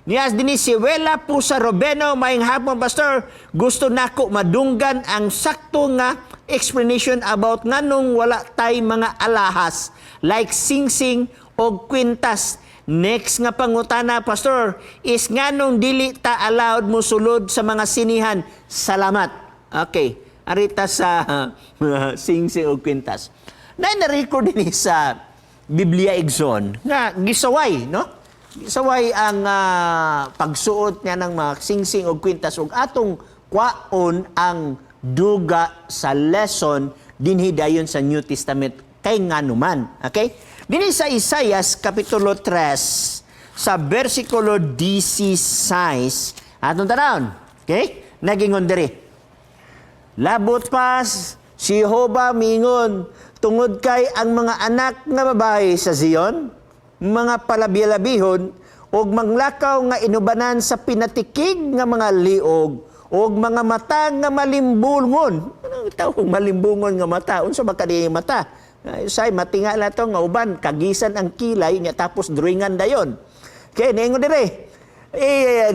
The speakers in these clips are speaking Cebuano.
Niyas dinhi si Wela Pusa Robeno, "Maayong hapon, Pastor. Gusto nako madunggan ang sakto nga explanation about nganong wala tay mga alahas like singsing o kwintas. Next nga pangutana, Pastor, is nganong dili ta allowed mo sulod sa mga sinihan? Salamat." Okay, arita sa singsing o kwintas. Na na-record din sa Biblia, igsoon, nga gisaway, no? Gisaway ang pagsuot niya ng mga singsing o kwintas ug atong kwaon ang duga sa lesson dinhi dayon sa New Testament kay nganuman. Okay? Dinhi sa Isaias Kapitulo 3 sa versikulo 16 atong tanawon. Okay? Nagingon diri. Labot pa si Jehova mingon, "Tungod kay ang mga anak nga babae sa Zion, mga palabi-labihon, ug manglakaw nga inubanan sa pinatikig nga mga liog, ug mga mata nga malimbungon." Anong tawag malimbungon nga mata? Unsa ba kani mata? Ay, say matinga na to nga uban kagisan ang kilay niya tapos drawingan dayon. Kay ningon dire, eh,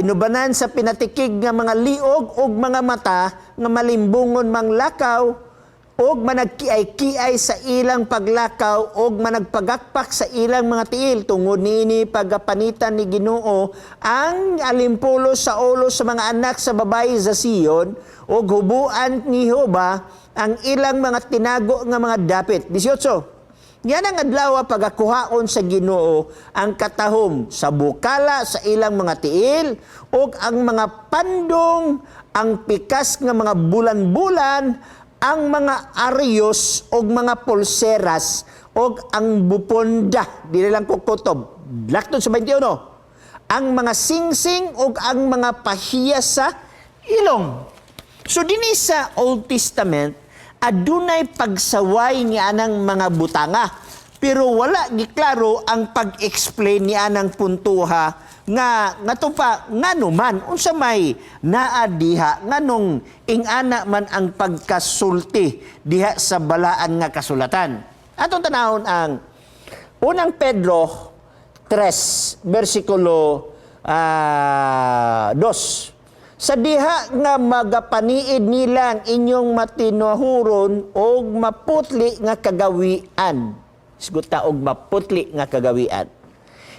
inubanan sa pinatikig nga mga liog ug mga mata nga malimbungon manglakaw ug managkiay-kiay sa ilang paglakaw ug managpagakpak sa ilang mga tiil. Tungod niini, pagapanitan ni Ginoo ang alimpulo sa ulo sa mga anak sa babae sa Sion ug hubuan ni Jehova ang ilang mga tinago nga mga dapit. 18. Yan ang adlaw pagakuhaon sa Ginoo ang katahom sa bukala sa ilang mga tiil ug ang mga pandong, ang pikas nga mga bulan-bulan, ang mga aryos ug mga pulseras ug ang buponda. Dili lang ko kutob. Laktod sa 21. Ang mga singsing ug ang mga pahiyas sa ilong. So dinhi sa Old Testament, adunay pagsaway ni anang mga butanga. Pero wala giklaro ang pag-explain ni anang puntuha nga ngato pa ngano man, unsa may naa diha, nganong ingana man ang pagkasulti diha sa balaan nga kasulatan. Atong tanawon ang Unang Pedro 3 versikulo 2. "Sa diha nga magapaniid nila ang inyong matinuhuron og maputli nga kagawian." Isguta og maputli nga kagawian.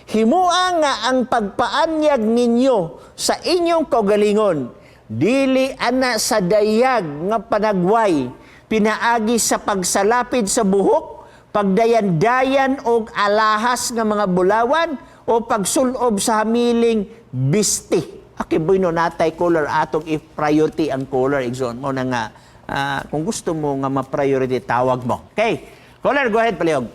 "Himua nga ang pagpaanyag ninyo sa inyong kaugalingon dili ana sa dayag nga panagway pinaagi sa pagsalapid sa buhok, pagdayan-dayan og alahas nga mga bulawan o pagsulob sa hamiling bisti." Okay, bueno, natay caller, atong i-priority ang caller, igsoon mo na nga kung gusto mo nga ma-priority, tawag mo. Okay. Caller, go ahead, palihog.